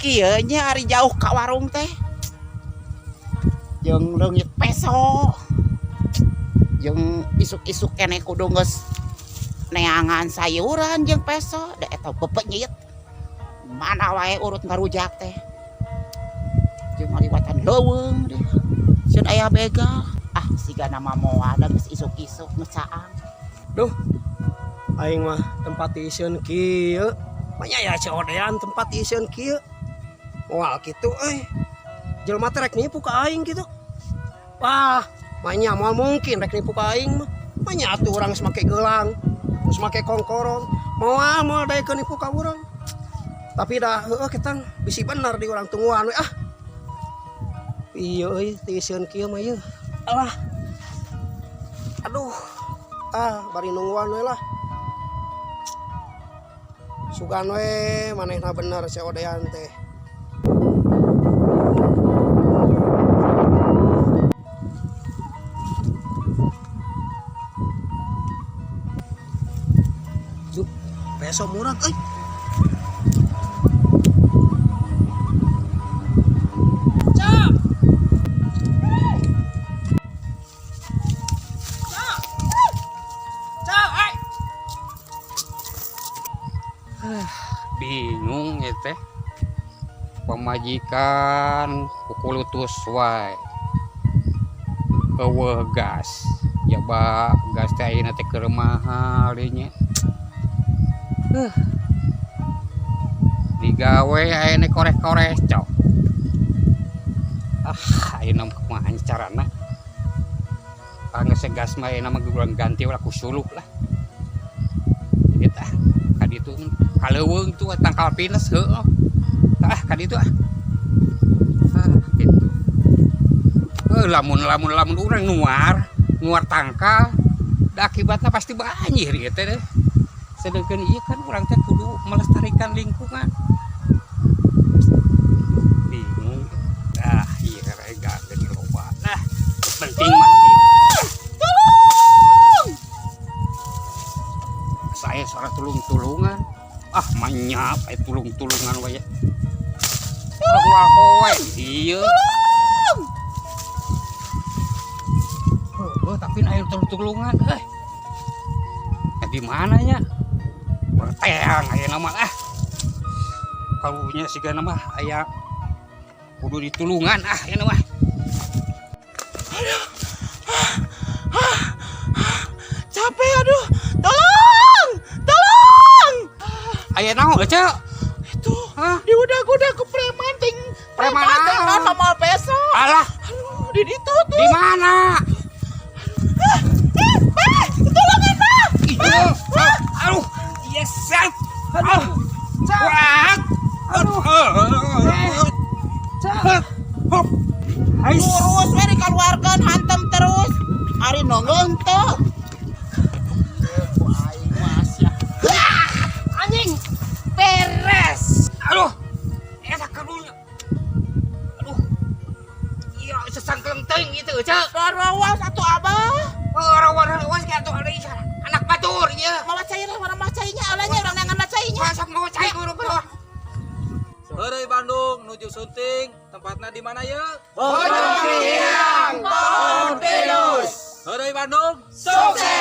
Kieu nya ari jauh ka warung teh. Jeung leungit peso. Jeung isuk-isuk keneh kudu geus neangan sayuran jeung peso da eta bebenyit. Mana wae urut ngarujak teh. Jeung ngaliwatan leuweung deh. Sieun aya begal. Ah, sigana mah moal da geus isuk-isuk geus caang. Duh, aing mah tempat iseun kieu. Manya ya codean tempat iseun kieu. Moal kitu euy. Jelema teh rek nipu ka aing kitu. Wah, manya moal mungkin rek nipu ka aing mah. Manya atuh urang geus make gelang, geus make kongkorong. Moal moal daekeun nipu ka urang. Tapi dah heueuh ketang bisi bener di urang tungguan we ah. Ieu euy tiiseun kieu mah ieu. Alah. Aduh. Ah, bari nungguan we lah. Sugan we manehna bener COD-an teh. Duh, peso murah euy. Cak. Cak. Cak, ai. Bingung ya teh, pamajikan kukulutus wae, eueuh gas ya, ba gas teh ayeuna teh keur mahal deui nya. Digawe ayeuna koreh-koreh cok. Ah, ayeuna mah kumaha carana? Ah, geus gas mah ayeuna mah urang ganti ulah ku suluh lah. Ieu tah ka ditu ka leuweung tuh tangkal pinus heueuh. Ah, ka ditu ah. Ah, gitu. Heuh, lamun lamun lamun urang nuar, nuar tangkal, da akibatna pasti banjir ieu teh deh. Sedangkan ieu kan urang teh kudu melestarikan lingkungan. Bingung. Ah, ieu rega geuning loba. Nah, penting mah ieu. Tolong! Saya suara tulung-tulungan. Ah, manyap aya tulung-tulungan wae. Tolong kowe ieu. Oh, tapi aya tulung-tulungan euy. Eh, di mana nya? Berteang ayeuna mah ah. Karunya sigana mah aya kudu ditulungan ah ayeuna mah. Capek aduh. Tolong! Tolong! Aya naon ece? Itu Hah? diudag-udag ku preman ting. Preman teh naon? naon mamal peso. Alah, Aduh, di ditu tuh. di mana? Ah, ah, tolongan, Pak. Iya. Aduh, yes. Aduh. Wah. Aduh. Cak. Hop. Ais. Terus we dikeluarkeun hantem terus. Ari nongol teu. Aing mah sia. Anjing. Beres. Aduh. Eta karunya. Aduh. Iya, sesangkleng teuing ieu teh, Cek. Rawas atuh abah. Oh, rawan-rawan ka atuh ada isyarat. Anak batur ieu. Mawa cai lah, mana mah cainya alanya urang neangan cainya. Masuk mau cai guru bro. Heureuy Bandung nuju syuting, tempatna di mana ye? Bojong Hiyang, Pohon Pinus. Heureuy Bandung. Sukses.